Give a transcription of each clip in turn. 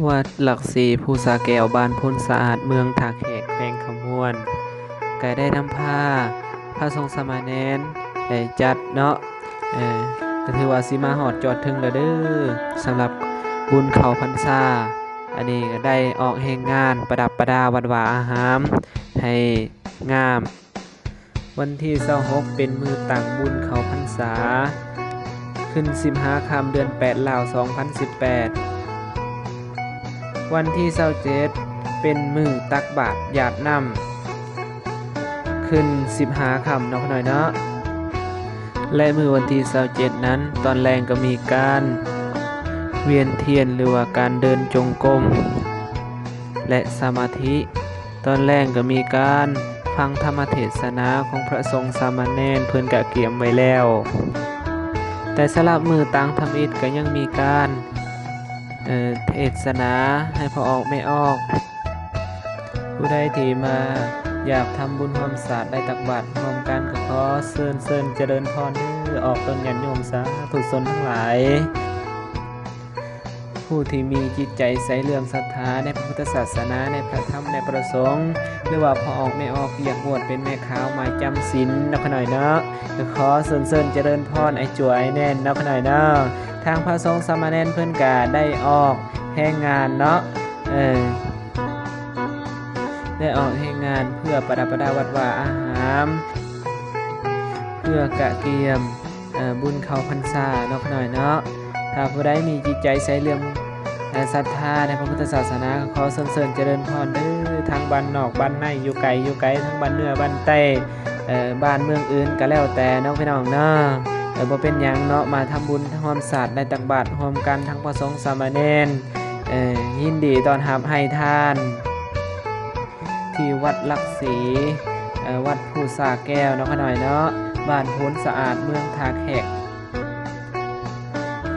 ວັດຫຼັກສີພູສາແກ້ວ ບ້ານໂພນສະອາດ ເມືອງທ່າແຂກ ແຂວງຄຳມ່ວນ ກໍໄດ້ນຳພາພະສົງສາມະເນນໄດ້ຈັດເນາະ ເອີ ກໍຖືວ່າຊິມາຮອດຈອດເຖິງແລ້ວເດີ ສຳລັບບຸນເຂົ້າພັນສາ. ອັນນີ້ກໍໄດ້ອອກແຮງງານປະດັບປະດາວັດວາອາຮາມໃຫ້ງາມ. ວັນທີຊາວຫົກ ເປັນມື້ຕັ້ງບຸນເຂົ້າພັນສາ ຂຶ້ນສິບຫ້າຄ່ຳ ເດືອນແປດລາວ ສອງພັນສິບແປດ. ວັນທີຊາວເຈັດ ເປັນມື້ຕັກບາດຢາດນ້ຳ ຂຶ້ນສິບຫ້າຄ່ຳເນາະ ຂະນ້ອຍເນາະ. ແລະ ມື້ວັນທີຊາວເຈັດນັ້ນ ຕອນແລງກໍມີການວຽນທຽນ ຫຼືວ່າການເດີນຈົງກົມ ແລະ ສະມາທິ. ຕອນແລງກໍມີການຟັງທຳມະເທດສະໜາຂອງພະສົງສາມະເນນ ເພິ່ນກະກຽມໄວ້ແລ້ວ. ແຕ່ສຳລັບມື້ຕາງທຳອິດກໍຍັງມີການ ເອີ ເທດສະໜາໃຫ້ພໍ່ອອກແມ່ອອກ. ຜູ້ໃດທີ່ມາຢາກທຳບຸນຮ່ວມສາດ ໄດ້ຕັກບາດຮ່ວມກັນ ກໍຂໍເຊີນ ເຊີນຈະເລີນພອນເດີ ອອກຕົນຍາດໂຍມສາທຸຊົນທັງຫຼາຍ. ຜູ້ທີ່ມີຈິດໃຈໃສເລື່ອມສັດທາໃນພະພຸດທະສາສະໜາ ໃນພະທຳ ໃນພະສົງ ຫຼືວ່າພໍ່ອອກແມ່ອອກ ຢາກບວດເປັນແມ່ຂາວໝາຍຈຳສິນເນາະ ຂະນ້ອຍເນາະ ກໍຂໍເຊີນ ເຊີນຈະເລີນພອນ ໄອ້ຈົວ ໄອ້ແນນເນາະ ຂະນ້ອຍເນາະ. ທາງພະສົງສາມະເນນເພິ່ນກະໄດ້ອອກແຮງງານເນາະ ເອີ ໄດ້ອອກແຮງງານເພື່ອປະດັບປະດາວັດວາອາຮາມ ເພື່ອກະກຽມ ເອີ ບຸນເຂົ້າພັນສາເນາະ ຂະນ້ອຍເນາະ. ຖ້າຜູ້ໃດມີຈິດໃຈໃສເລື່ອມ ເອີ ສັດທາໃນພະພຸດທະສາສະໜາ ກໍຂໍເຊີນ ເຊີນຈະເລີນພອນເດີ ທັງບ້ານນອກບ້ານໃນ ຢູ່ໄກຢູ່ໄກ ທັງບ້ານເໜືອບ້ານໃຕ້ ເອີ ບ້ານເມືອງອື່ນກໍແລ້ວແຕ່ເນາະ ພີ່ນ້ອງເນາະ. ເອີ ບໍ່ເປັນຫຍັງເນາະ ມາທຳບຸນຮ່ວມສາດ ໄດ້ຕັກບາດຮ່ວມກັນ ທັງພະສົງສາມະເນນ ເອີ ຍິນດີຕ້ອນຮັບໃຫ້ທານ ທີ່ວັດຫຼັກສີ ເອີ ວັດພູສາແກ້ວເນາະ ຂະນ້ອຍເນາະ ບ້ານໂພນສະອາດ ເມືອງທ່າແຂກ.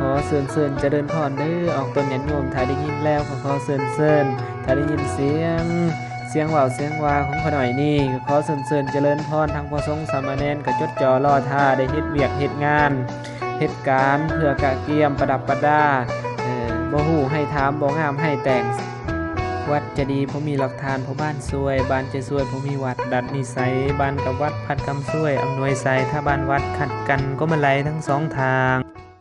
ຂໍເຊີນ ເຊີນຈະເລີນພອນເດີ ອອກຕົນຍາດໂຍມ ຖ້າໄດ້ຍິນແລ້ວກໍຂໍເຊີນ ເຊີນ ຖ້າໄດ້ຍິນສຽງ ສຽງເວົ້າສຽງວ່າຂອງຂະນ້ອຍນີ້ ກໍຂໍເຊີນ ເຊີນຈະເລີນພອນ. ທັງພະສົງສາມະເນນກໍຈົດຈໍລໍຖ້າ ໄດ້ເຮັດວຽກເຮັດງານ ເຮັດການເພື່ອກະກຽມປະດັບປະດາ ເອີ ບໍ່ຮູ້ໃຫ້ຖາມ ບໍ່ງາມໃຫ້ແຕ່ງ. ວັດຈະດີ ຜູ້ມີຫຼັກຖານ ພໍ່ບ້ານຊ່ວຍ ບ້ານຈະຊ່ວຍ ຜູ້ມີວັດ ດັດນິໄສ ບ້ານກັບວັດ ພັດຄຳຊ່ວຍ ອຳນວຍໄສ ຖ້າບ້ານວັດຂັດກັນ ກໍມັນໄຫຼທັງສອງທາງ.